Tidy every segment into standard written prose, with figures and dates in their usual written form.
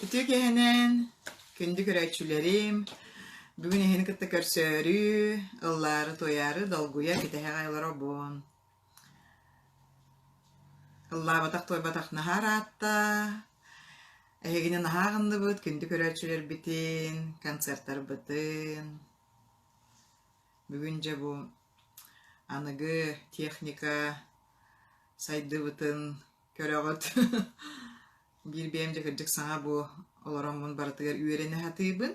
Үтүө киэһэнэн, күндү көрөөччүлэрим! Бүгүн эһини кытта көрсөөрү, ыллаары-туойаары долгуйа кэтэһэ олоробун. Ыллаабатах-туойбатах наһаа ыраатта. Эһигини наһаа аҕынныбыт, күндү көрөөччүлэрбитин, концертарбытын. Бүгүн дьэ бу аныгы техника сайдыбытын көрөҕүт. Биир бэйэм дьэ кырдьык саҥа бу олороммун барытыгар үөрэнэ сатыыбын.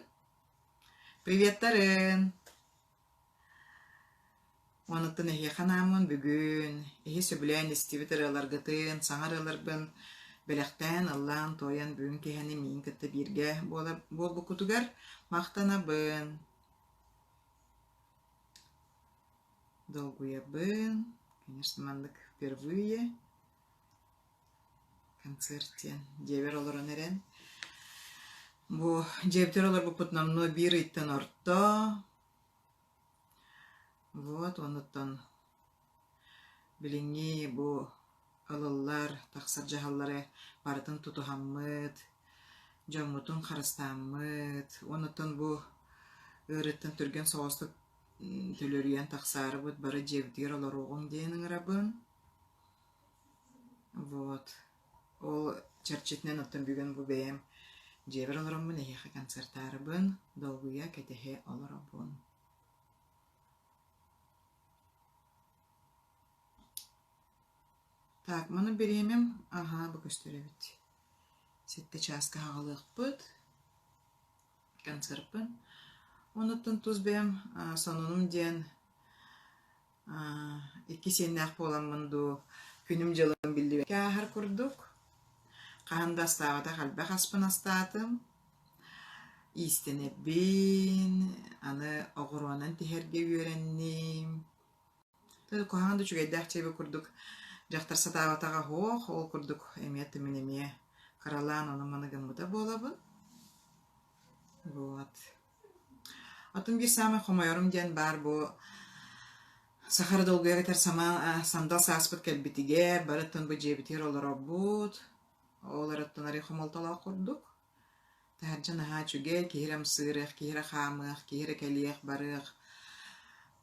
Приветтарын! Онуттан эһиэхэ анааммын бүгүн эһи сөбүлээн истибит ырыаларгытын, саҥа ырыаларбын бэлэхтээн, ыллаан-туойан бүгүн киэһэни миигин кытта бииргэ буолар буолбуккутугар махтанабын. Долгуйабын, конечно, маннык впервые концерт диэн дьиэбэр олорон эрэн. Бу дьиэбитигэр олорбуппут номнуо биир ыйтан орто. Вот, онуттан билиҥҥи бу ылыллар, тахсар дьаһаллары барытын тутуһаммыт, дьоммутун харыстааммыт, онуттан бу ыарыыттан түргэн соҕустук төлөрүйэн тахсаарыбыт бары дьиэбитигэр олоруоҕуҥ диэн ыҥырабын. Вот. Ол чэрчитинэн оттон бүгүн бу бэйэм дьиэбэр олороммун эһиэхэ концертаарыбын долгуйа кэтэһэ олоробун. Так, маны бириэмэм аһаа бу көстөр эбит. Сэттэ чааска аҕалыахпыт концерппын. Онуттан тус бэйэм сонунум диэн Икки сиэннээх буоламмын дуу, күнүм-дьылым биллибэккэ ааһар курдук. Хаһан да астаабатах элбэх аспын астаатым. Иистэнэбин, аны оҕуруонан тиһэргэ үөрэнним. Куһаҕан да үчүгэйдээх чэйбит курдук дьахтар сатаабатаҕа суох, ол курдук эмиэ тымын эмиэ кыралаан ону-маны гыммыта буолабын. Вот. Атын биир саамай хомойорум диэн баар бу саха эрэ долгуйар этэр сама сандал сааспыт кэлбитигэр барыттан бу дьиэбитигэр олоробут. Ол эрэ арый хомолтолоох курдук. Таһырдьа наһаа үчүгэй, киһи эрэ ымсыырыах, киһи эрэ хаамыах, киһи эрэ кэлиэх, барыах.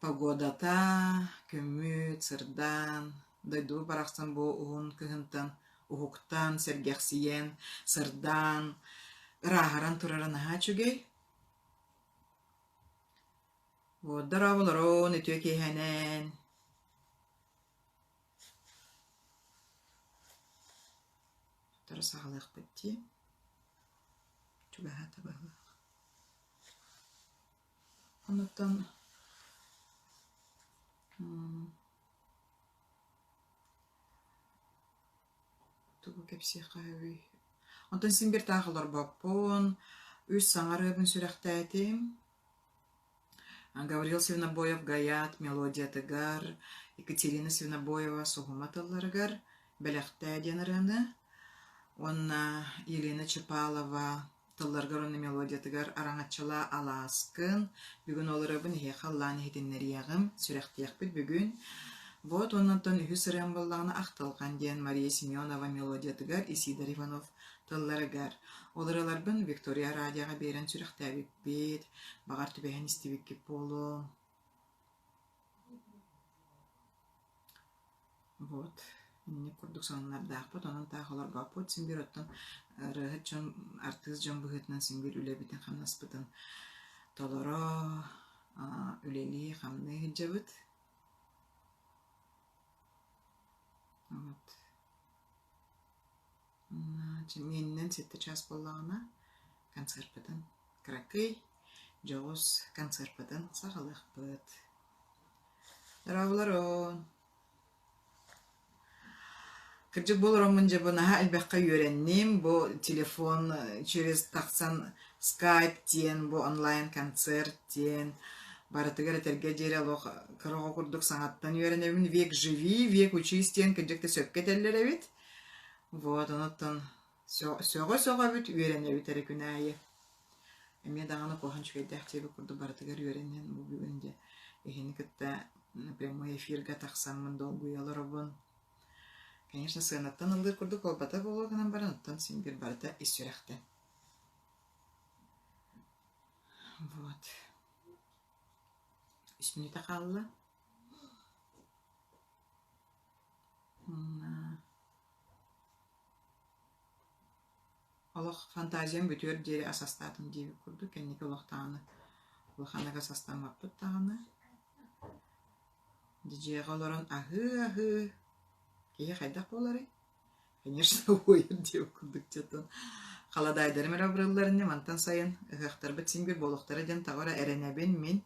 Погодата, көммүт, сырдаан, дойдубут барахсан бу уһун кыһынтан уһуктан, сэргэхсийэн, сырдаан, ырааһыран турара наһаа үчүгэй. Вот, дорооболорун, үтүө киэһэнэн. Сотору саҕалыахпыт дии. Чугаһаата быһыылаах. Онуттан Тугу кэпсиэххэ сөбүй? Онтон син биир таах олорбоппун, үс саҥа ырыабын сүрэхтээтим. Гаврил Свинобоев «Гаят» мелодиятыгар, Екатерина Свинобоева «Суһума» тылларыгар «Бэлэхтээ» диэн ырыаны уонна Елена Чепалова тылларыгар уонна мелодиятыгар «Араҥаччылаа алааскын», бүгүн ол ырыабын эһиэхэ ыллаан иһитиннэриэҕим, сүрэхтиэхпит бүгүн. Вот уонна оттон үһүс ырыам буоллаҕына «Ахтылҕан» диэн Мария Семенова мелодиятыгар Исидор Иванов тылларыгар. Ол ырыаларбын Виктория радиоҕа биэрэн сүрэхтээбиппит, баҕар түбэһэн истибиккит буолуо. Вот инник курдук сонуннардаахпыт, онон таах олорбоппут. Син биир оттон ырыаһыт дьон, артыыс дьон быһыытынан син биир үлэбитин-хамнаспытын толоро, үлэлии, хамныы сылдьабыт. Вот. Миэнинэн сэттэ чаас буоллаҕына концерпытын кыракый дьоҕус концерпытын саҕалыахпыт. Дорооболорун! Кырдьык бу олороммун дьэ бу наһаа элбэххэ үөрэнним. Бу телефон через тахсан скайп диэн, бу онлайн-концерт диэн барытыгар этэргэ диэри олох кыра оҕо курдук саҥаттан үөрэнэбин. Век живи, век учись диэн кырдьык да сөпкө этэллэр эбит. Вот, онуттан сөҕө-сөҕөбүт, үөрэнэбит эрэ күн аайы. Эмиэ даҕаны куһаҕан үчүгэйдээх диэбит курдук барытыгар үөрэнэн бу бүгүн дьэ эһини кытта прямой эфирга тахсаммын долгуйа олоробун. Конечно, сыанаттан ыллыыр курдук буолбата буолуо гынан баран, оттон син биир барыта ис сүрэхтэн. Вот. Үс мүнүүтэ хаалла. Олох фантазиям бүтүөр диэри ас астаатым диэбит курдук, кэнники олох даҕаны улаханнык ас астаммаппыт даҕаны. Дьиэҕэ олорон аһыы-аһыы киһи хайдах буоларый? Конечно, уойар диэбит курдук дьэ халадаайдарым эрэ абыраллар ини мантан сайын ыһыахтарбыт син биир буолуохтара диэн тоҕо эрэ эрэнэбин мин.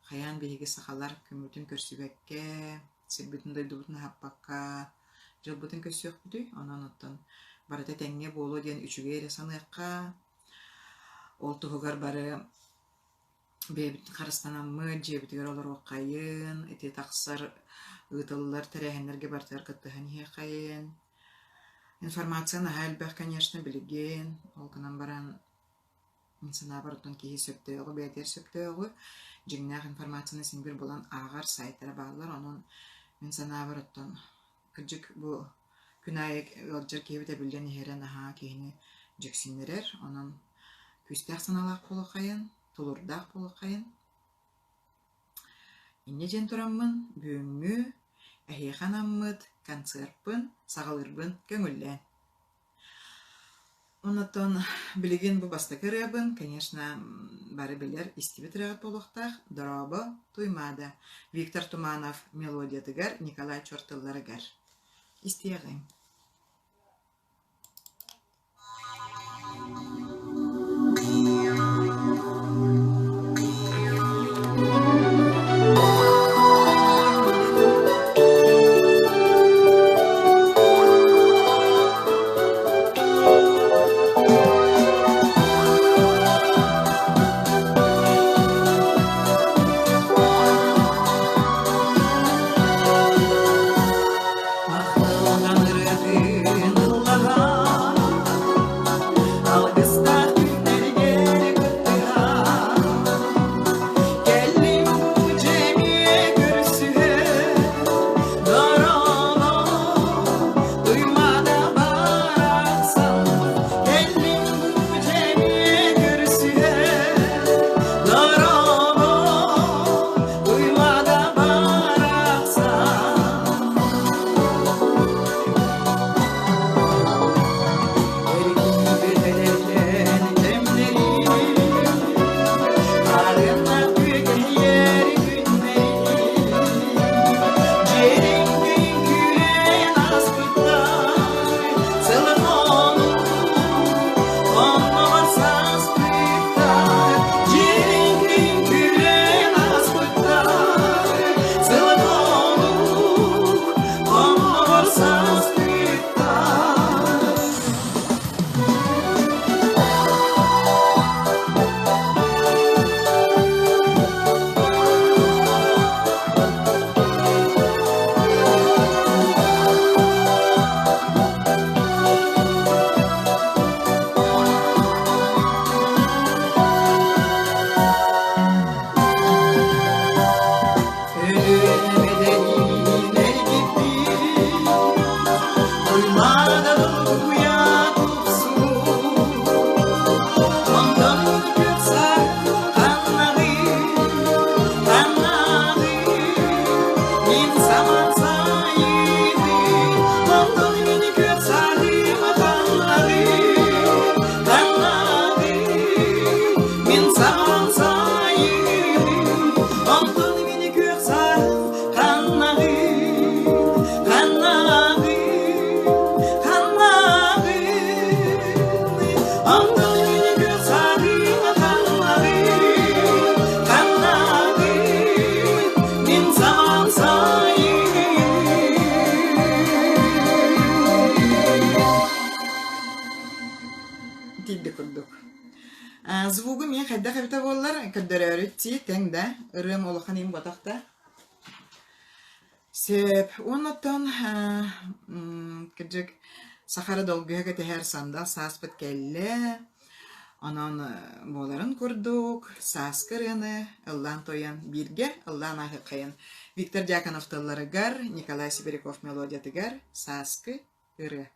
Хайаан биһиги сахалар күммүтүн көрсүбэккэ, сирбитин-дойдубутун аһаппакка дьылбытын көрсүөхпүтүй? Онон оттон барыта тэҥҥэ буолуо диэн үчүгэй эрэ саныахха. Ол туһугар бары бэйэбитин харыстанаммыт, дьиэбитигэр олоруоххайын, ити тахсар ыытыллар тэрээһиннэргэ барытыгар кыттыһан иһиэххэйин. Информация наһаа элбэх, конечно, билигин. Ол гынан баран Мин санаабар, оттон киһи сөптөөҕү бэйэтигэр сөптөөҕү, дьиҥнээх информацияны син биир булан ааҕар сайтара бааллар. Онон мин санаабар, оттон кырдьык бу күн аайы ыалдьар киһибит эбиллэн иһэрэ наһаа киһини дьиксиннэрэр. Онон күүстээх санаалаах буолуоххайын, тулуурдаах буолуоххайын. Инньэ диэн тураммын, бүгүҥҥү эһиэхэ анаммыт концерппын саҕалыырбын көҥүллээн. Онтон билигин бу бастакы ырыабын, конечно, бары билэр, истибит ырыаҕыт буолуохтаах «Дорообо, Туймаада» Виктор Туманов мелодиятыгар, Николай Чор тылларыгар. Истиэҕиҥ. Ахтылҕан ырыатын ыллаһан, Алгыстаах күннэргэ кыттыһан, Кэллим бу дьиэми көрсүһэ, Дорообо, Туймаада барахсан, Кэллим бу дьиэми көрсүһэ, Дорообо, Туймаада барахсан. Эргийбит кэмнэрим, Хаарыаннаах күөгэйэр күннэрим, Дьиэриҥ күлэн ааспыттар, Сылын-хонук оннугар саспыттар, Дьиэриҥ күлэн ааспыттар, Сылын-хонук оннугар саспыттар. Мин саҕан сайыным, онтон мини күөх саһыл ханнаҕын, ханнаҕын, ханнаҕын. Онтон мини күөх саһыл ханнаҕын, ханнаҕын, мин саҕан сайыным. Тиийдэ курдук. Звугу мин хайдах эбитэ буоллар, көрдөрөөрү ти тэҥ да, ырыам улахан им ботах да. Сөп. Уонна оттон кырдьык сахара долгуйа кэтэһэр сандал сааспыт кэллэ. Онон буоларын курдук, сааскы ырыаны ыллаан-туойан бииргэ ыллаан ааһыаххайын Виктор Дьяконов тылларыгар, Николай Сибиряков мелодиятыгар «Сааскы ырыа».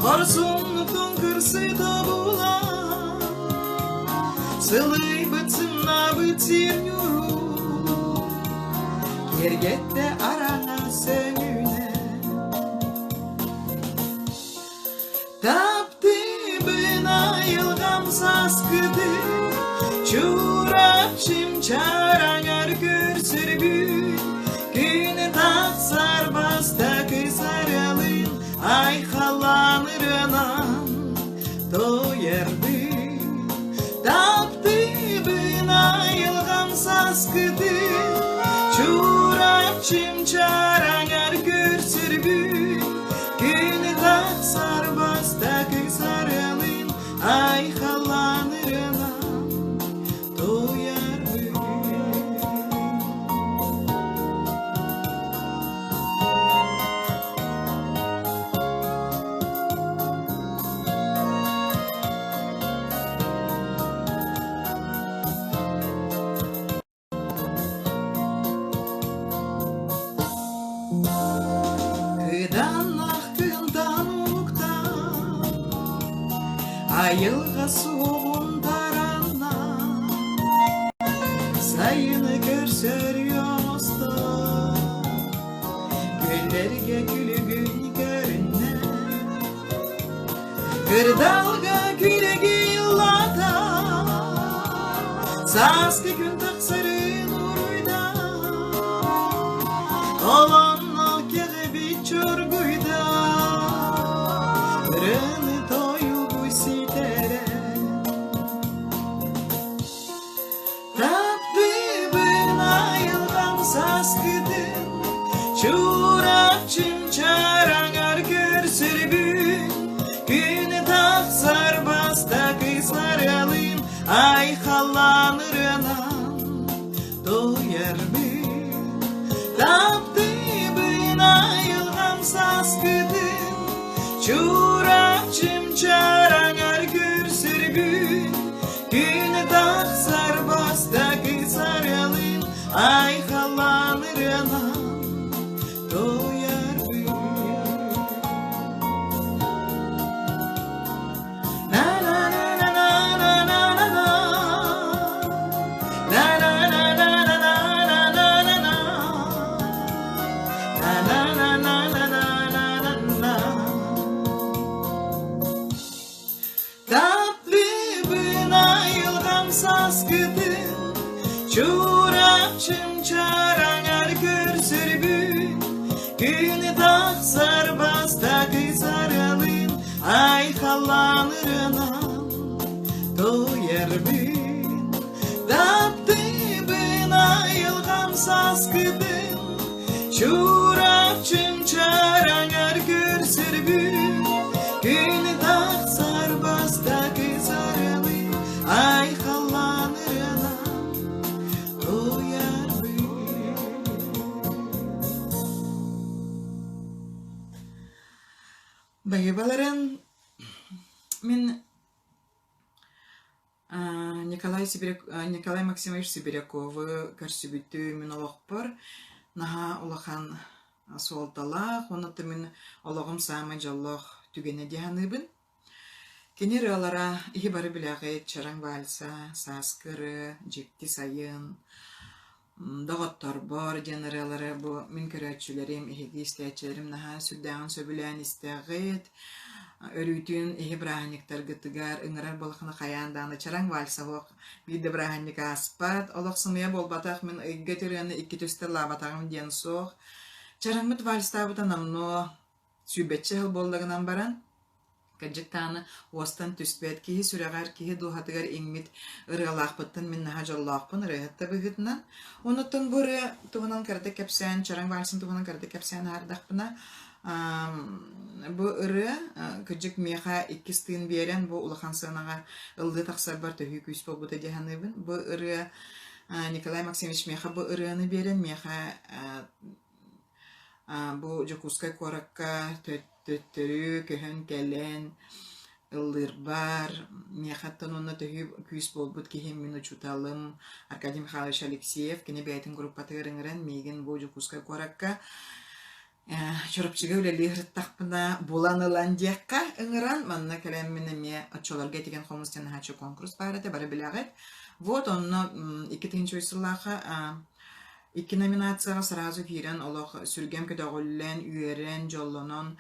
Хорсуннутун кырсы тобулан, Сылыйбыт сымнабыт сир ньуру, Киэргэттэ араҥа сөҥүнэ. Таптыыбын айылҕам сааскытын, Чурапчым чараҥар көрсөрбүн, Күн тахсар бастакы сарыалын Айхаллаан ырыанан тоойорбун. Таптыыбын айылҕам сааскытын, Чурапчым чараҥар көрсөрбүн, Күн тахсар бастакы сарыалын Айхаллаан ырыанан тоойорбун. Кыданах кынтан уктан, Айылҕа суоҕун таранна, Сайыны көрсөр оҥостон, Күөллэргэ күлүгүн көрүннэ, Кырдалга күлүгү ыллата, Сааскы күн тахсарын уруйда, Олонно кэҕэбит чоргуйда, Ырыаны тойугу ситэрэ. Таптыыбын айылҕам сааскытын, Чурапчым чараҥар көрсөрбүн, Күн тахсар бастакы сарыалым, Айхаллаан ырыанан тоһуйарбын. Таптыыбын айылҕам сааскытын, Чурапчым чараҥар көрсөрбүн, Күн тахсар бастакы сарыалым, Айхаллаан ырыанан тоһуйарбын. На-на-на-на-на-на-на-на. На-на-на-на-на-на-на-на. На-на-на-на-на-на-на. Таптыыбын айылҕам сааскытын, Чурапчым чараҥар көрсөрбүн, Күн тахсар бастакы сарыалын Айхаллаан ырыанан тоһуйарбын. Таптыыбын айылҕам сааскытын, Чурапчым чараҥар көрсөрбүн, Күн тахсар бастакы сарыалын Айхаллаан ырыанан тоһуйарбын. Баһыыбаларын мин Николай Николай Максимович Сибиряковы көрсүбүтүм мин олохпор наһаа улахан суолталаах уонна мин олоҕум саамай дьоллоох түгэнэ дии саныыбын. Кини ырыалара иһи бары билэҕит Чараҥ вальса, Сааскы ырыа, Дьикти сайын, Доҕотторбор диэн ырыалары бу мин көрөөччүлэрим, эһиги истээччилэрим наһаа сүрдээҕин сөбүлээн истэҕит. Өрүүтүн иһи бырааһынньыктаргытыгар ыҥырар буоллаххына хайаан даҕаны чараҥ вальса суох биир да бырааһынньык ааспат. Олох сымыйа буолбатах, мин ыйга ырыаны икки түстэ ыллаабатаҕым диэн суох. Чараҥмыт вальстаабыта номнуо сүүрбэччэ сыл буолла гынан баран, Кырдьык даҕаны уостан түспэт, киһи сүрэҕэр, киһи дууһатыгар иҥмит ырыалаахпыттан мин наһаа дьоллоохпун ырыаһыт да быһыытынан. Онуттан бу ырыа туһунан кыратык кэпсээн, Чараҥ вальсын туһунан кыратык кэпсээн аһардахпына, бу ырыа кырдьык миэхэ иккис тыын биэрэн, бу улахан сыанаҕа ыллыы тахсарбар төһүү күүс буолбута дии саныыбын. Бу ырыа Николай Максимович миэхэ бу ырыаны биэрэн, миэхэ Бу Дьокуускай куоракка төттөрү көһөн кэлэн ыллыырбар миэхэттэн уонна төһүү күүс буолбут киһим мин учууталым Аркадий Михайлович Алексеев кини бэйэтин группатыгар ыҥыран миигин бу Дьокуускай куоракка. Чурапчыга үлэлии сырыттахпына булан ылан диэххэ ыҥыран манна кэлэммин эмиэ оччолорго этигэн хомус диэн наһааччы конкурс баар этэ бары билэҕит. Вот онно 2003 сыллаахха икки номинацияҕа сразу киирэн олох сүргэм көтөҕүллэн, үөрэн, дьоллонон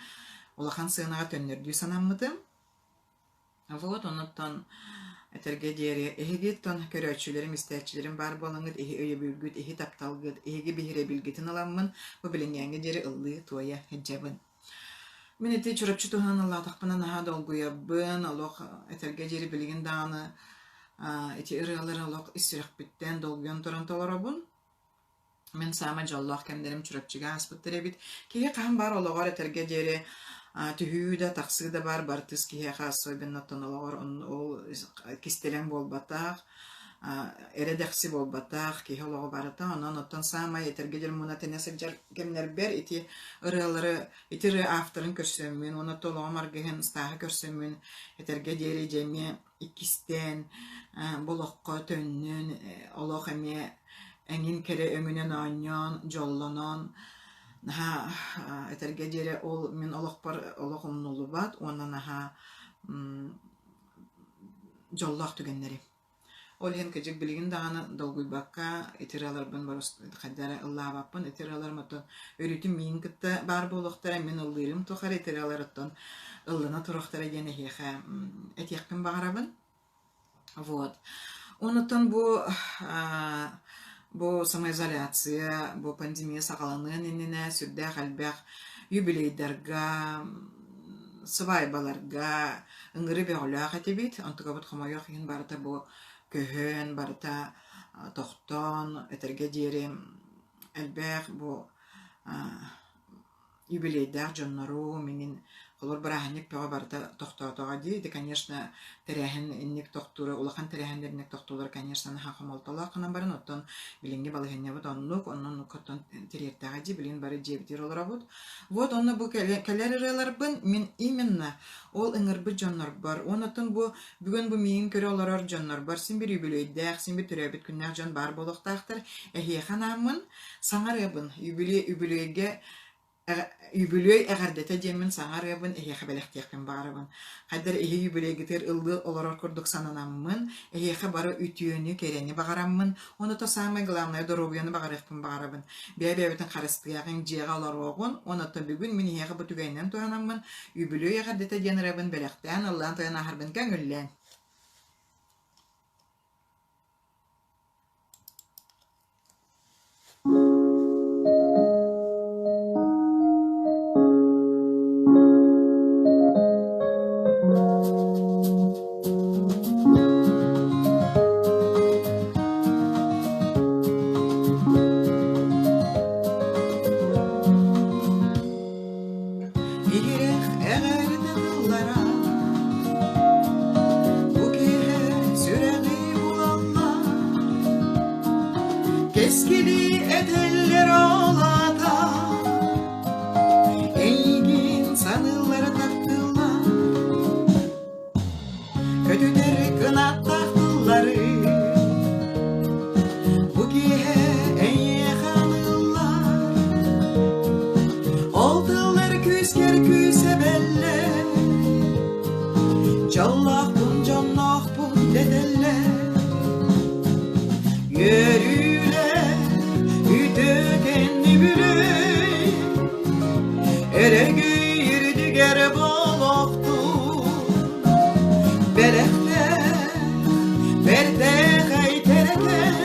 улахан сыанаҕа төннөрдүү санаммытым. Вот онуттан этэргэ диэри эһигиттэн көрөөччүлэрим, истээччилэрим баар буолаҥҥыт иһи өйөбүлгүт, иһи тапталгыт, эһиги биһирэбилгитин ыламмын бу билиҥҥээҥҥэ диэри ыллыы-туойа сылдьабын. Мин ити Чурапчы туһунан ыллаатахпына наһаа долгуйабын, олох этэргэ диэри билигин даҕаны ити ырыалары олох ис сүрэхпиттэн долгуйан туран толоробун. Мин саамай дьоллоох кэмнэрим Чурапчыга ааспыттар эбит. Киһи хаһан баар олоҕор этэргэ диэри түһүү да, тахсыы да баар бартыыс киһиэхэ особенно оттон олоҕор ол кистэлэҥ буолбатах, эрэ дэхси буолбатах, киһи олоҕо барыта. Онон оттон саамай этэргэ диэри муна тэнэ сылдьар кэмнэрбэр ити ырыалары, ити ырыа авторын көрсөммүн уонна олоҕум аргыһын Стаһы көрсөммүн этэргэ диэри дьэ эмиэ иккистээн бу олоххо төннөн, олох эмиэ эҥин кэрэ өҥүнэн оонньоон, дьоллонон, наһаа этэргэ диэри ол мин олохпор олох умнуллубат уонна наһаа дьоллоох түгэннэри. Ол иһин кыдьык билигин даҕаны долгуйбакка ити ырыаларбын хайдах эрэ ыллаабаппын, ити ырыаларым оттон өрүүтүн миигин кытта баар буолуохтара, мин ыллыырым тухары ити ырыалар оттон ыллана туруохтара диэн эһиэхэ этиэхпин баҕарабын. Вот. Онуттан бу бу самоизоляция, бу пандемия саҕаланыан иннинэ сүрдээх элбэх юбилейдарга, сыбаайбаларга ыҥырыы бөҕөлөөх этибит. Онтукабыт хомойуох иһин барыта бу көһөн, барыта тохтоон, этэргэ диэри элбэх бу юбилейдаах дьоннору миҥин холор бырааһынньык бөҕө барыта тохтоотоҕо дии. Ити, конечно, тэрээһин инник тохтуура, улахан тэрээһиннэр инник тохтууллара, конечно, наһаа хомолтолоох гынан баран, оттон билиҥҥи балаһыанньабыт оннук, онон оттон тириэртэҕэ дии, билигин бары дьиэбитигэр олоробут. Вот онно бу кэлэр ырыаларбын мин именно ол ыҥырбыт дьоннорбор, уонна оттон бу бүгүн бу миигин көрө олорор дьоннорбор син бир үбүлүөйдээх, син бир төрөөбүт күннээх дьон баар буолуохтаахтар. Эһиэхэ анааммын Саҥа ырыабын юбилей үбүлүөйгэ үбүлүөй эҕэрдэтэ диэммин саҥа ырыабын эһиэхэ бэлэхтиэхпин баҕарабын. Хайдах эһи юбилейгытыгар ыллыы олорор курдук сананаммын, эһиэхэ бары үтүөнү, кэрэни баҕараммын, уонна то самое главное доруобуйаны баҕарыахпын баҕарабын. Бэйэ-бэйэбитин харыстыаҕыҥ, дьиэҕэ олоруоҕун, уонна оттон бүгүн мин эһиэхэ бу түгэнинэн туһанаммын, үбүлүөй эҕэрдэтэ диэн ырыабын бэлэхтээн, ыллаан тойон ааһарбын көҥүллээн. Иһирэх эҕэрдэ тыллара Бу киэһэ сүрэҕи булаллар Кэскили этэллэр ол аата Эйигин саныыллара таптыыллар Көтүтэр кынаттаах тыллары Бу киэһэ эйиэхэ аныыллар Ол тыллар күүскэр күүс эбэллэр Дьоллоохпун, дьонноохпун дэтэллэр Үөрүүлэр үтүөкэн үбүлүй Өрөгөй үрдүгэр болохтун Бэлэхтээх, бэртээхэй кэрэкэм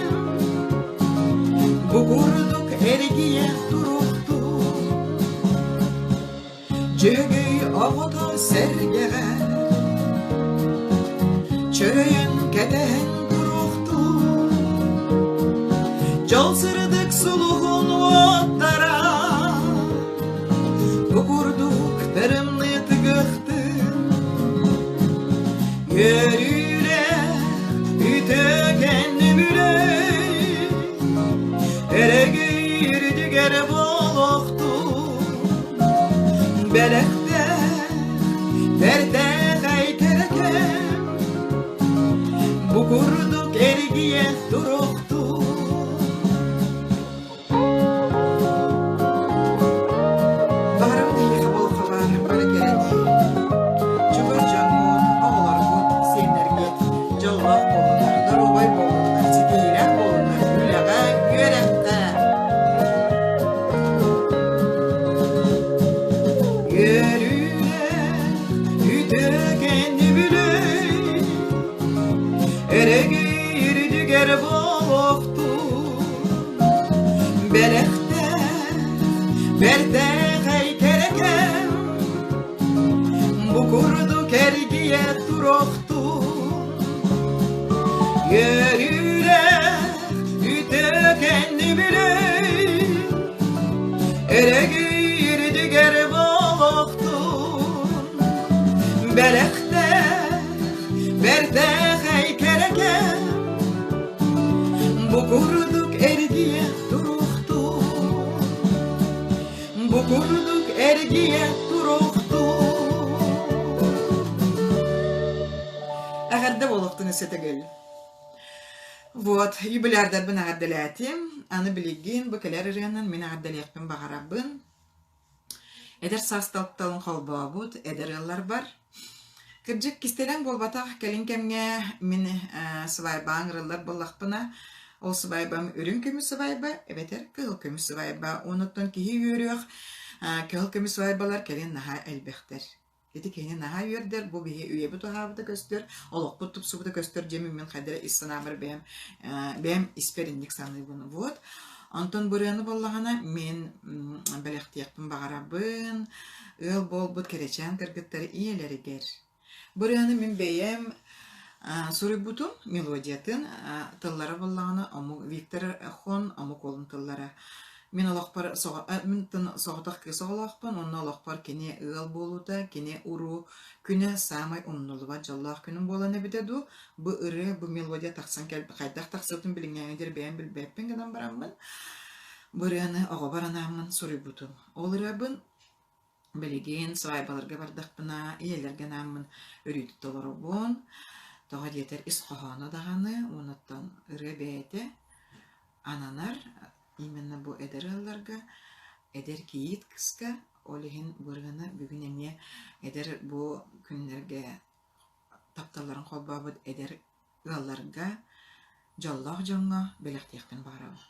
Бу курдук эргийэ туруохтун Дьөгөй оҕото сэргэҕэ Чөрөйөн кэтэһэн туруохтун Дьол сырдык сулуһун уоттара Бу курдук тырымныы тыгыахтын Үөрүүлээх үтүөкэн үбүлүөй Өрөгөй үрдүгэр буолуохтун Бэлэхтээх бэртээхэй кэрэкэм Бу курдук эргийэ туруохтун. үрдүгэр буолуохтун Бэлэхтээх, бэртээхэй кэрэкэм Бу курдук эргийэ туруохтун Үөрүүлээх үтүө кэннибилэй Өрөгүй үрдүгэр буолуохтун Бэлэхтээх, бэртээхэй кэрэкэм Бу курдук эргийэ туруохтун Бу курдук эргийэ туруохтун Эҕэрдэ буолуохтун өссө төгүл. Вот, юбилярдарбын эҕэрдэлээтим. Аны билигин бу кэлэр ырыанан мин эҕэрдэлиэхпин баҕарабын. Эдэр саас тапталын холбообут эдэр ыалларбар. Кырдьык, кистэлэҥ буолбатах, кэлин кэмҥэ мин сыбаайбаҕа ыҥырыллар буоллахпына, ол сыбаайбам үрүҥ көмүс сыбаайба эбэтэр кыһыл көмүс сыбаайба. Онуттан киһи үөрүөх, кыһыл көмүс сыбаайбалар кэлин наһаа элбэхтэр. Ити киһини наһаа үөрдэр, бу биһи үйэбит уһаабыта көстөр, олохпут тупсубута көстөр диэммин мин хайда эрэ ис санаабар бэйэм бэйэм испэр инник саныыбын. Вот. Онтон бырыаны буоллаҕына мин бэлэхтиэхпин баҕарабын ыал буолбут кэрэчээн кыргыттар ийэлэригэр. Бырыаны мин бэйэм суруйбутум мелодиятын тыллара буоллаҕына омук Виктор Хон омук уолун тыллара. Мин олохпор мин соҕотох кыыс оҕолоохпун уонна олохпор кини ыал буолуута, кини уруу күнэ саамай умнуллубат дьоллоох күнүм буолан эбитэ дуу, бу ырыа, бу мелодия тахсан кэл хайдах тахсыбытын билиҥҥээҥҥэ диэри бэйэм билбэппин гынан бараммын, бу ырыаны оҕобор анааммын суруйбутум. Ол ырыабын Билигин свадьбаларга бардахпына, ийэлэргэ анааммын өрүүтүн толоробун. Тоҕо диэтэр ис хоһооно даҕаны, уонуттан ырыа бэйэтэ ананар именно бу эдэр ыалларга, эдэр кийиит кыыска. Ол иһин бу ырыаны бүгүн эмиэ эдэр бу күннэргэ тапталларын холбообут эдэр ыалларга, дьоллоох дьоҥҥо бэлэхтиэхпин баҕарабын.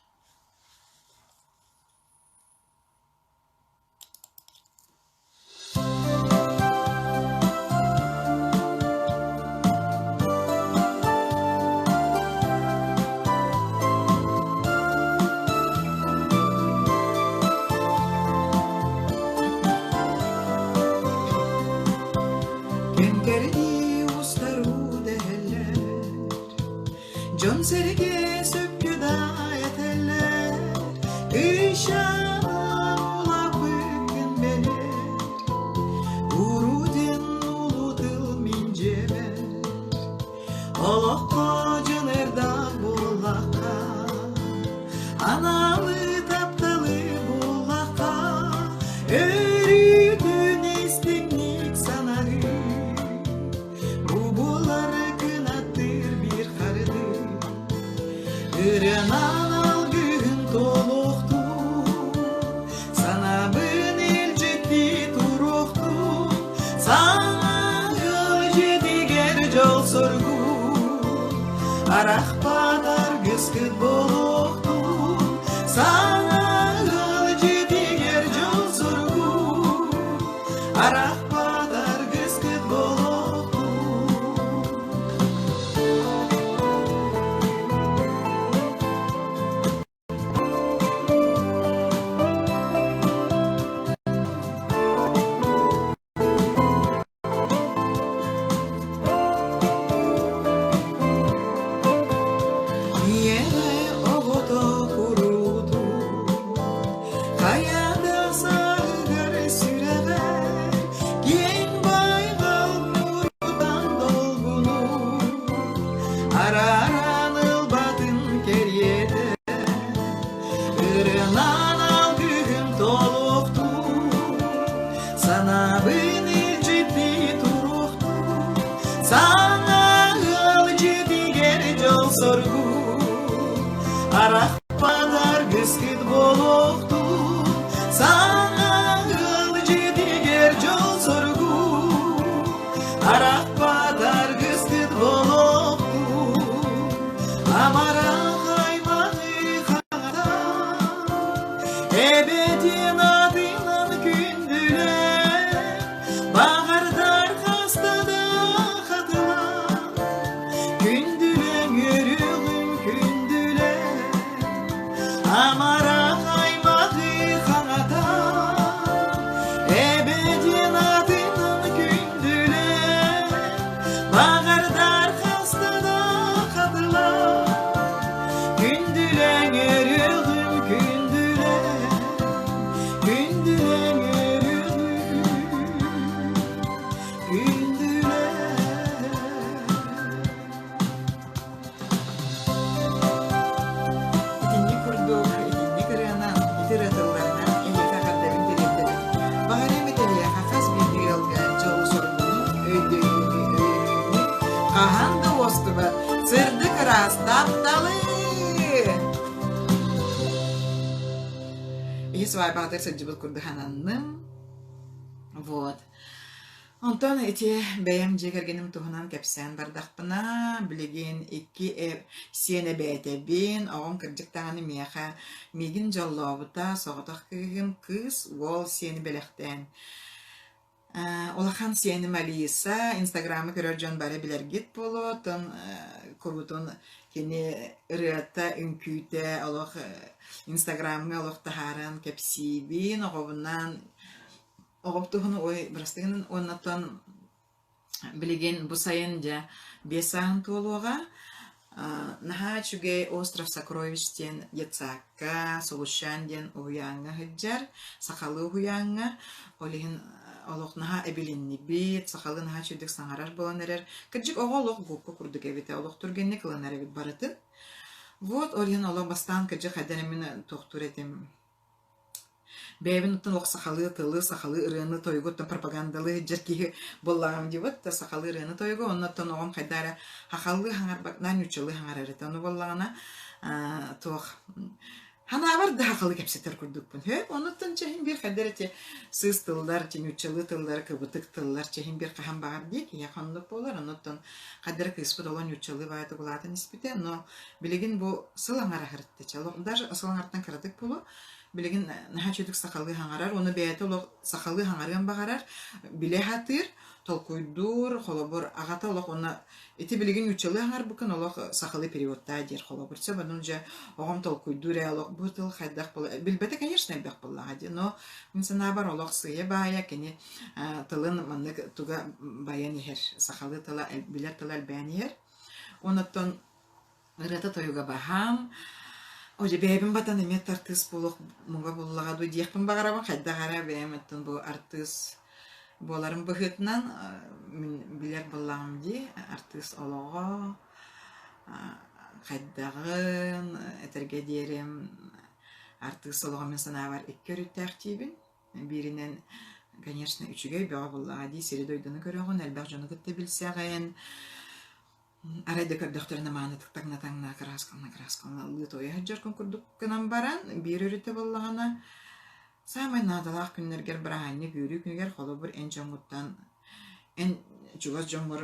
Кэҥкэрдии устар уу дэһэллэр, Дьон-сэргэ сөпкө да этэллэр, Кыйшаан улаппыккын бэлэр, Урутин улуу тыл мин дьиэбэр, Олоххо дьаныардаах буоллахха, Аналы тапталы буллахха, Өрүүтүн истиҥник санаһыы. Бу буолар кынаттыыр биир хардыы, Ырыанан алгыһын толуохтуу, Санаабын илдьиттии туруохтуу, Саҥа ыал дьиэтигэр дьол-соргу, Арахпат аргыскыт буолуохтуу, Саҥа ыал дьиэтигэр дьол-соргу, Арахпат аргыскыт буолуохтуу. Ийэҕэ оҕото куруутун хайа да сааһыгар сүрэҕэр киэҥ байҕал муҥутаан долгунун арааран ылбатын кэриэтэ ырыанан алгыһын толуохтуу санаабын илдьиттии туруохтуу саҥа ыал дьиэтигэр дьол-соргу арахпат аргыскыт буолуохтуу саҥа ыал дьиэтигэр дьол-соргу арахпат аргыскыт буолуохтуу амарах аймаҕы хаҥатан эбэтин атынан күндүлээн баҕардар хаста да хатылаан күндүлэҥ үөрүөҕүм күн. хаһан да уостубат сырдык ыраас тапталы! Иһи свайбаҕытыгар сылдьыбыт курдук сананным. Вот. Онтон ити бэйэм дьиэ кэргэним туһунан кэпсээн бардахпына, билигин икки сиэн эбээтэбин, оҕом кырдьык даҕаны миэхэ миигин дьоллообута, соҕотох кыыһым кыыс, уол сиэни бэлэхтээн. Улахан сиэним Алиса, Инстаграмы көрөр дьон бары билэргит буолуо, оттон куруутун кини ырыата, үҥкүүтэ олох Инстаграмҥа олох таһааран кэпсиибин, оҕобунаан Оҕом туһун ой бырастыы гынан уоннаттан билигин бу сайын дьэ 5 сааһын туолуоҕа. Наһаа үчүгэй Остров Сокровищ диэн детсадка, Сулусчаан диэн уһуйааҥҥа сылдьар, сахалыы уһуйааҥҥа. Ол иһин олох наһаа эбилиннибит, сахалыы наһаа үчүгэйдик саҥарар буолан эрэр. Кырдьык оҕо олох губка курдук эбит, олох түргэнник ылынар эбит барытын. Вот ол иһин олох бастаан кырдьык хайдах эрэ мин туохтуур этим Бэйэбин оттон олох сахалыы тылы, сахалыы ырыаны-тойугу оттон пропагандалыы сылдьар киһи буоллаҕым диэбит да сахалыы ырыаны-тойугу онно оттон оҕом хайдах эрэ сахалыы хаҥарбатынан нууччалыы хаҥарар этэ. Ону буоллаҕына туох ханаабар да сахалыы кэпсэтэр курдукпун. Һөөп, онуттан чэһин биир хайдах эрэ ити сыыс тыллар, ити нууччалыы тыллар, кыбытык тыллар чэһин биир хаһан баҕар дии киһиэхэ оннук буолар. Онуттан хайдах эрэ кыыспыт олох нууччалыы баайытык улаатан испитэ. Но билигин бу сыл аҥара сырытта. Даже сыл аҥарыттан кыратык буолуо. Билигин наһаа үчүгдүк сахалыы хаҥарар уонна бэйэтэ олох сахалыы хаҥарыан баҕарар, билэ сатыыр, толкуйдуур, холобур, аҕата олох уонна ити билигин нууччалыы хаҥарбыккын олох сахалыы переводтаа диир холобур. Сөп, ону дьэ оҕом толкуйдуур ээ олох бу тыл хайдах буола билбэтэ конечно элбэх буоллаҕа дии, но мин санаабар олох сыыйа-баайа кини тылын маннык туга байан иһэр, сахалыы тыла билэр тыла элбээн иһэр. Онуттан Ырыата-тойуга баһаам. О дьэ бэйэбин батан эмиэ артыыс буолуох муҥа буллаҕа дуу диэхпин баҕарабын. Хайдах эрэ бэйэм оттон бу артыыс буоларым быһыытынан мин билэр буоллаҕым дии артыыс олоҕо хайдаҕын этэргэ диэри артыыс олоҕо мин санаабар икки өрүттээх диибин. Бииринэн, конечно, үчүгэй бөҕө буоллаҕа дии сири-дойдуну көрөҕүн, элбэх дьону кытта билсэҕин. Арай да көрдөхтөрүнэ маанытык таҥна-таҥна, кырааскалана-кырааскалана ыллыы-туойа сылдьар курдук гынан баран, биир өрүтэ буоллаҕына, саамай наадалаах күннэргэр бырааһынньык үөрүү күнүгэр холобур эн дьоҥҥуттан эн чугас дьоҥҥор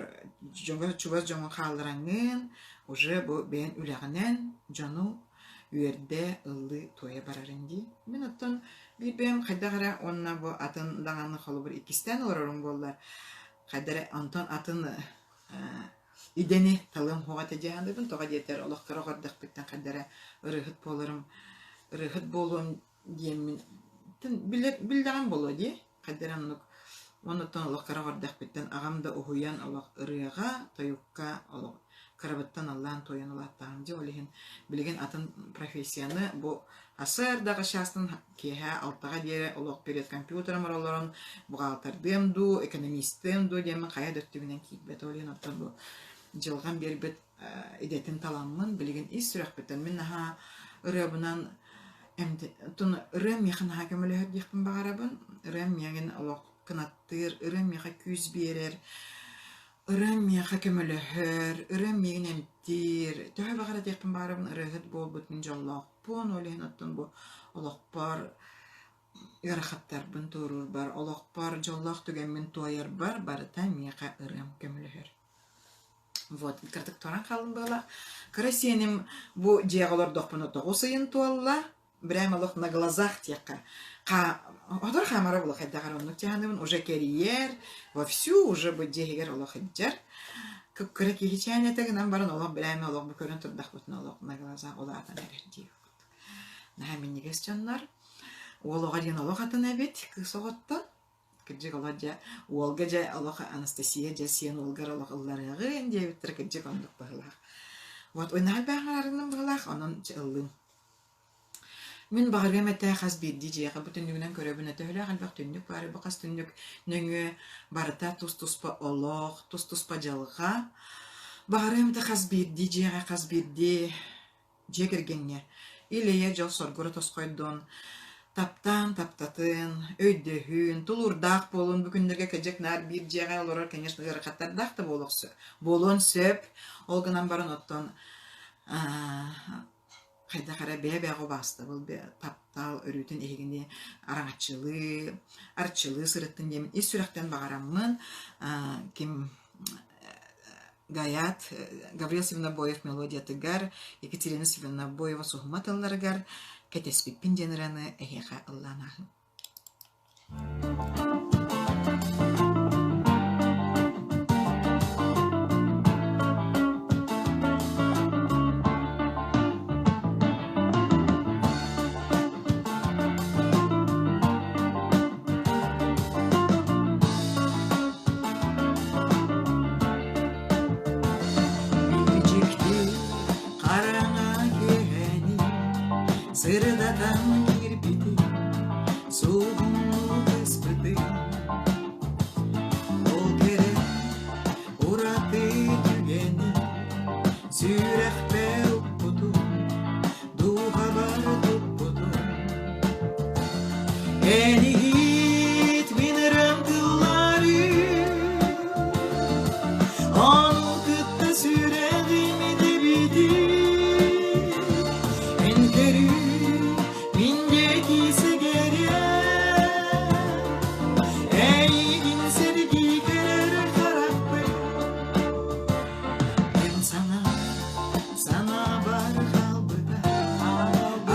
чугас дьоҥҥун хааллараҥҥын уже бу бэйэн үлэҕинэн дьону үөрдэ, ыллыы-туойа барарыҥ дии. Мин оттон биир бэйэм хайдах эрэ уонна бу атын даҕаны холобур иккистээн олорорум буоллар, хайдах эрэ онтон атын Идэни талыам суоҕа этэ дии саныыбын. Тоҕо диэтэр, олох кыра оҕо эрдэхпиттэн хайда эрэ ырыаһыт буоларым, ырыаһыт буолуом диэммин биллэҕим буолуо дии. Хайда эрэ оннук уонна олох кыра оҕо эрдэхпиттэн аҕам да уһуйан олох ырыаҕа, тойукка олох кырабыттан ыллаан туойан улааттаҕым дии. Ол иһин билигин атын профессияны бу сарсыардаҕа чаастан Киэһэ алтаҕа диэри олох перед компьютером олорон бухгалтардыам дуу, экономистыам дуу диэммин хайа да өттүбүнэн киирбэт. Ол иһин оттон бу дьылҕам биэрбит идэтин таламмын билигин ис сүрэхпиттэн мин наһаа ырыабынан ырыам миэхэ наһаа көмөлөһөр диэхпин баҕарабын. Ырыам миигин олох кынаттыыр, ырыам миэхэ күүс биэрэр, ырыам миэхэ көмөлөһөр, ырыам миигин эмтиир. Төһө баҕар этиэхпин баҕарабын ырыаһыт буолбут мин дьоллоох олохпун, ол иһин оттон бу олохпор ыарахаттарбын туоруурбар, олохпор дьоллоох түгэммин туойарбар барыта миэхэ ырыам көмөлөһөр. Вот, кыратык туоран хааллым быһыылаах. Кыра сиэним бу дьиэҕэ олордохпуна 9 ыйын туолла. Прямо олох на глазах диэххэ. Хотор хаамара була хайдах эрэ оннук дьаһаныбын уже кэрийэр, вовсю уже бу дьиэһигэр олох илдьэр. Кып-кыра киһичээн этэ гынан баран олох бэлэми олох бу көрөн турдахпытына олох на глазах улаатан эрэр дии курдук. Наһаа минньигэс дьоннор. Уол оҕо диэн олох атын эбит кыыс оҕоттон. Кырдьык олох дьэ уолга дьэ олох Анастасия дьэ сиэн уолгар олох ылларыаҕын диэбиттэрэ кырдьык оннук быһыылаах. Вот наһаа элбэх арыным быһыылаах онон ыллыым. Мин баҕарыам этэ хас биирдии дьиэҕэ бу түннүгүнэн көрөбүн төһөлөөх элбэх түннүк баарый бу хас түннүк нөҥүө барыта тус-туспа олох, тус-туспа дьылҕа. Баҕарыам этэ хас биирдии дьиэҕэ, хас биирдии дьиэ кэргэҥҥэ ил-эйэ дьол соргура тосхойдун. Таптаан таптатын, өйдөһүүн, тулуурдаах буолун. Бу күннэргэ кыдьык наар биир дьиэҕэ олорор, конечно, ыарахаттардаах да буолуон сөп. Ол гынан баран оттон хайдах эрэ бэйэ-бэйэҕэ убаастабыл, таптал өрүүтүн эһигини араҥаччылыы, арчылыы сырыттын диэммин ис сүрэхтэн баҕараммын ким Гаят Гаврил Свинобоев мелодиятыгар, Екатерина Свинобоева суһума тылларыгар «Кэтэспиппин» диэн ырыаны эһиэхэ ыллаан ааһыҥ. Дьикти хараҥа киэһэни сырдатан киирбитин, суугунуу түспүтүн, ол кэрэ ураты түгэни сүрэхпэр укпутун, дууһабар туппутун. Эн иһит мин ырыам тыллары, ону кытта сүрэҕим итибитин. Эн көрүү мин диэки сэгэриэ, эйигин сэргии көрөр харахпын. Эн санаа санаабар хаалбыта,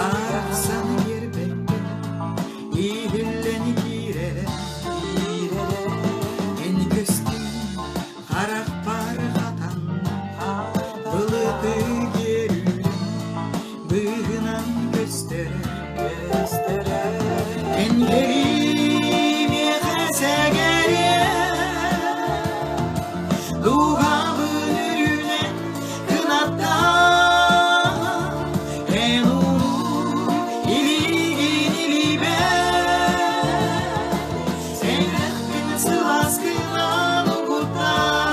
арахсан биэрбэккэ, иһиллэн киирэрэ. Эн көстүү харахпар хатанна, былыты киэрүүрүн быыһынан көстөрө. Эн кэлиий миэхэ сэгэриэ, Дууһабын үрүнэн кынаттаан, эн улуу илиигин илиибэр, сэрэхпин сылаас гынан угуттаан.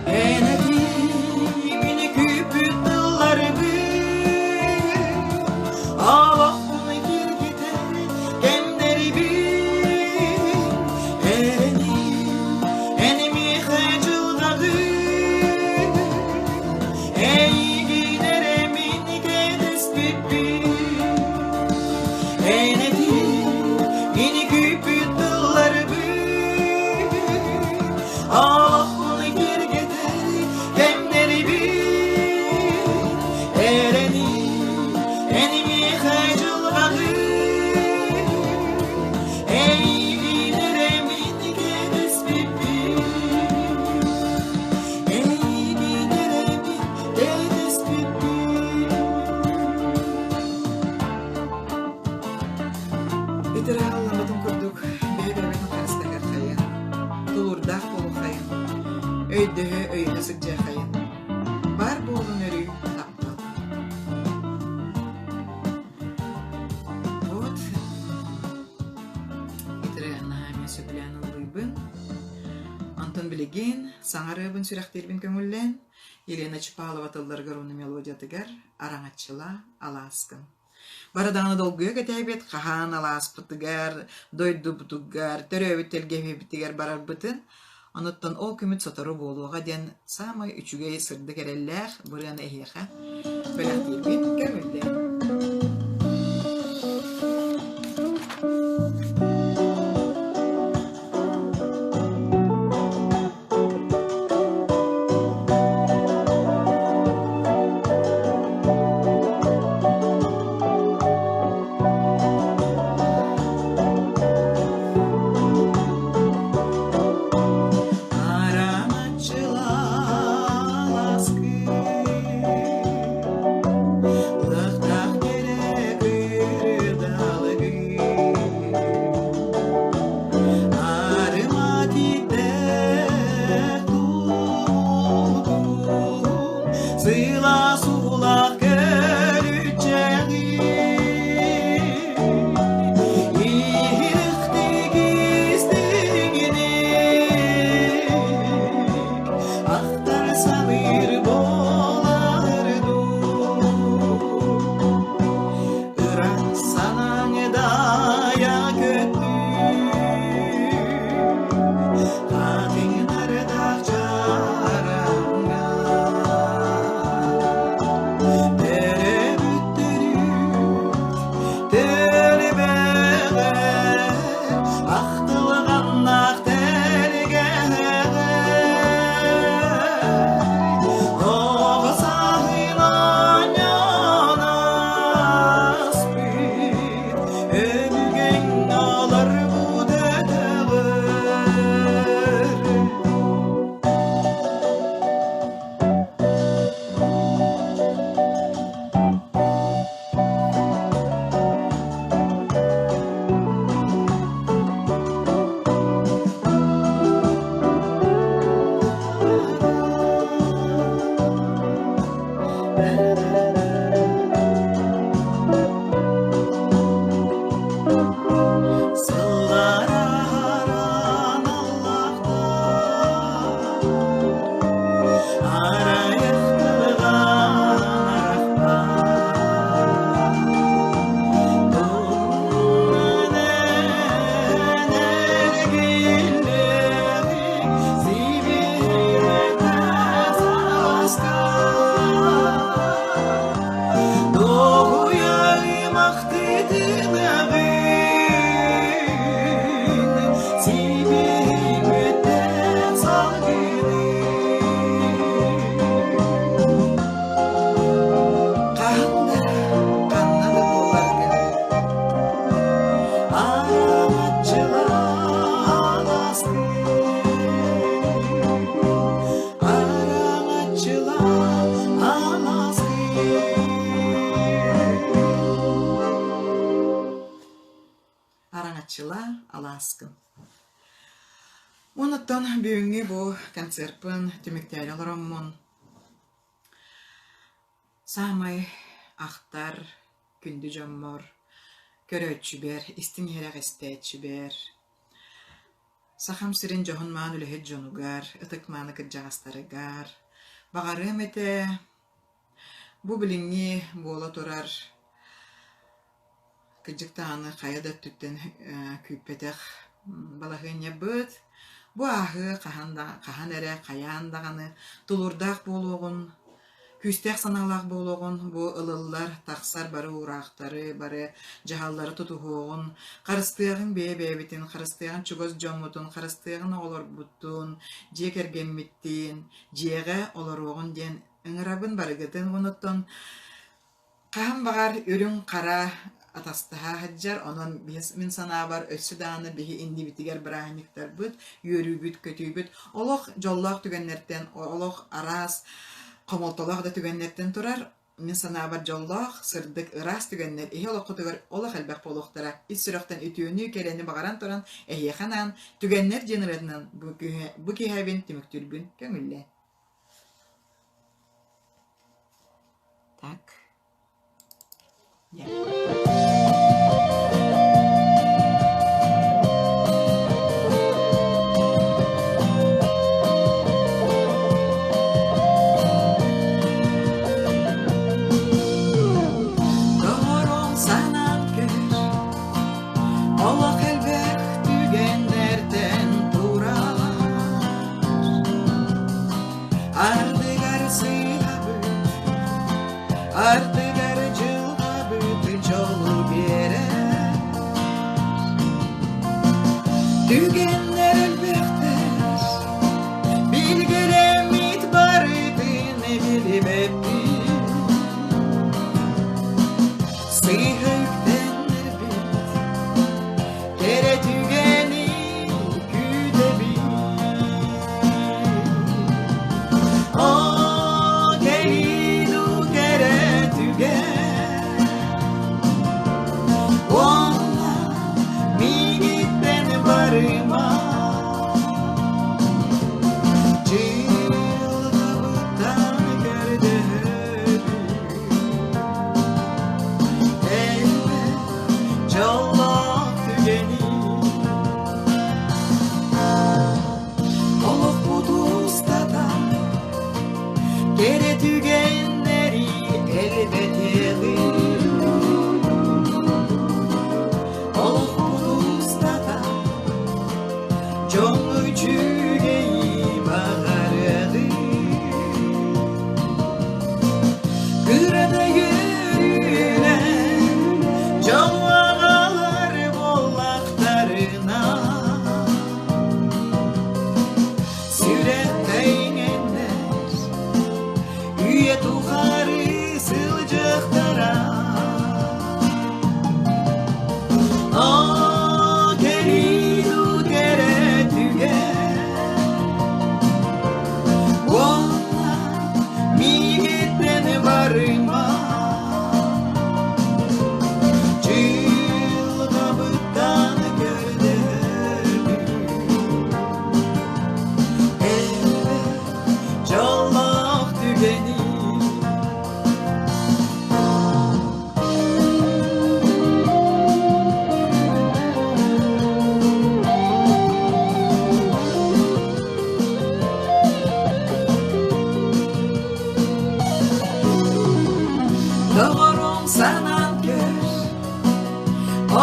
Эн этиибини күүппүт тылларбын, олохпун киргитэр кэмнэрибин, эрэниим эн миэхэ дьылҕаҕын, эйигин эрэ мин кэтэспиппин. Эн этиий мини күүппүт тылларбын, олохпун киэргэтэр кэмнэрибин, эрэниим эн миэхэ дьылҕаҕын, эйигин эрэ мин кэтэспиппин, эйигин эрэ мин кэтэспиппин. Итирааҕылламмытын курдук бэйэ-бэйэбитин харыстаһыаххайын, тулуурдаах буолуоххайын, өйдөһө өйөһө сылдьыаххайын. Баар буолун өрүү таптал. Вот итирээҕинэһэ эмиэ сөбүлээн ыллыыбын. Онтон билигин саҥа ырыабын сүрэхтиирбин көҥүллээн Елена Чапалова тылларыгар уонна мелодиятыгар «Араҥаччыла алааскын». Бары даҕаны долгуйа кэтээбит хаһан алааспытыгар, дойдубутугар, төрөөбүт тэлгэһэбитигэр барарбытын, онуттан ол күммүт сотору буолуоҕа диэн саамай үчүгэй сырдык эрэллээх бырыаны эһиэхэ бэлэхтиирбин көҥүллээн. Араҥаччылааласкы, Санааҥ даайа көттүү, хатыҥнардаах чараҥҥа. Төрөбүттөрүт төлүбэҕэ, ахтылҕаннаах тэлгэһэҕэ. Оҕо сааһын оонньоон ааспыт, өбүгэҥ олорбут өтөҕөр. Сыллар аһаран аллахтар, арайыктылыган арахпат. Тумнунан эргиллэҕи сибиэтэ сааска. Доҕуйа ымахтытыныгын сибиһиҥҥиттэн салгынын. Хаһан да, ханна да буоларгын араҥаччылаан ааспыт, араҥаччылаан ааспыт. Араҥаччылаа алааскын. Онуттан бүгүҥҥү бу концерпын түмүктээри олороммун саамай ахтар күндү дьоммор, көрөөччүбэр, истиҥ иһирэх истээччибэр, Сахам сирин дьоһун-маан үлэһит дьонугар, ытык-мааны кырдьаҕастарыгар баҕарыам этэ бу билиҥҥи буола турар кырдьык даҕаны хайа да өттүттэн күүппэтэх балаһыанньабыт. Бу ааһыа хаһан да хаһан эрэ хайаан даҕаны тулуурдаах буолуоҕун, күүстээх санаалаах буолуоҕун, бу ылыллар, тахсар бары уураахтары, бары дьаһаллары тутуһуоҕун, харыстыаҕыҥ бэйэ-бэйэбитин, харыстыаҕын чугас дьоммутун, харыстыаҕын оҕолорбутун, дьиэ кэргэммитин, дьиэҕэ олоруоҕун диэн ыҥырабын барыгытын. Онуттан хаһан баҕар үрүҥ-хара атастаһа сылдьар, онон мин санаабар өссө даҕаны биһи иннибитигэр бырааһынньыктарбыт, үөрүүбүт-көтүүбүт олох дьоллоох түгэннэртэн, олох араас хомолтолоох да түгэннэртэн турар. Мин санаабар дьоллоох, сырдык, ыраас түгэннэр иһи олоххутугар олох элбэх буолуохтара. Ис сүрэхтэн үтүөнү, кэрэни баҕаран туран эһиэхэ анаан «Түгэннэр» диэн ырыатынан бу киэһэбин түмүктүүрбүн көҥүллээ. Так. Доҕорум санаан көр, олох элбэх түгэннэртэн турар. Ардыгар сыыһабыт, ардыгар дьылҕабыт дьолу биэрэр. Түгэннэр элбэхтэр, билгэлэммит барытын билбэппит. Сыыһа үктэннэрбит, кэрэ түгэни күүтэбит. Оо, кэлиину кэрэ түгэн, уонна миигиттэн барыма. Дьылҕабыттан көрдөһөбүн, элбэх дьоллоох түгэни. Олохпут устата кэрэ түгэннэри элбэтиэҕиҥ. Дьолу аҕалар буоллахтарына Сүрэххэ иҥэннэр үйэ тухары сылдьыахтара Оо, кэлиину кэрэ түгэн Уонна миигиттэн барыма Дьылҕабыттан көрдөһөбүн Элбэх дьоллоох түгэни Доҕорум санаан көр,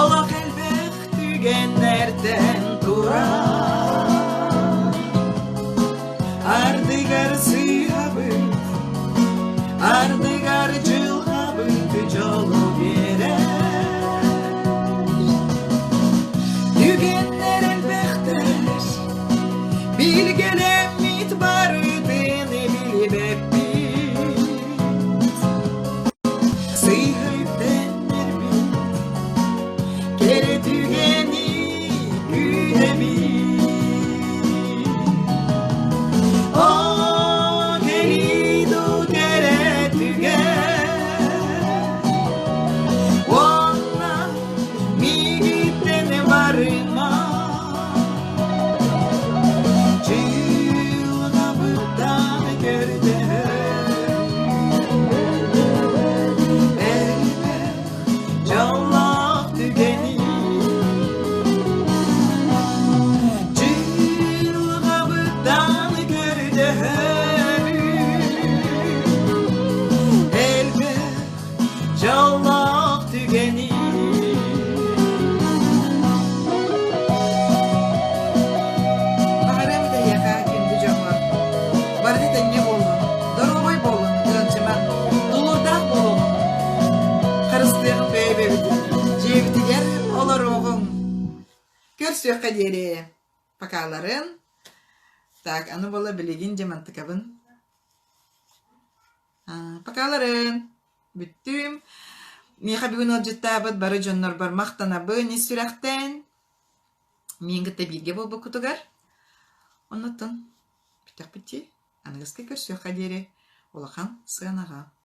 олох элбэх түгэннэртэн турар. Ардыгар сыыһабыт, ардыгар дьылҕабыт дьолу биэрэр. Түгэннэр элбэхтэр, билгэлэммит барытын билбэппит. Сыыһа үктэннэрбит, кэрэ түгэни күүтэбит. Оо, кэлииду кэрэ түгэн, уонна миигиттэн барыма. Дьылҕабыттан көрдөһөр элбэх дьоллоох түгэни Дьылҕабыттан көрдөһөр элбэх дьоллоох түгэни Баҕарыам эһиэхэ күндү дьоҥҥор барыта тэҥҥэ буоллун, доруобай буолун, ыалдьымаҥ, тулуурдаах буолуоҕуҥ, харыстыаҕыҥ бэйэ-бэйэбитин, дьиэбитигэр олоруоҕуҥ. Көрсүөххэ диэри. Покаларын. Так, аны буола билигин дьэ мантыкабын. Покаларын. Бүттүм. Миэхэ бүгүн ыалдьыттаабыт бары дьоннорбор махтанабын ис сүрэхтэн. Миин кытта бииргэ буолбуккутугар. Оннуттан бүттэхпит дии. Аныгыска көрсүөххэ диэри улахан сыанаҕа.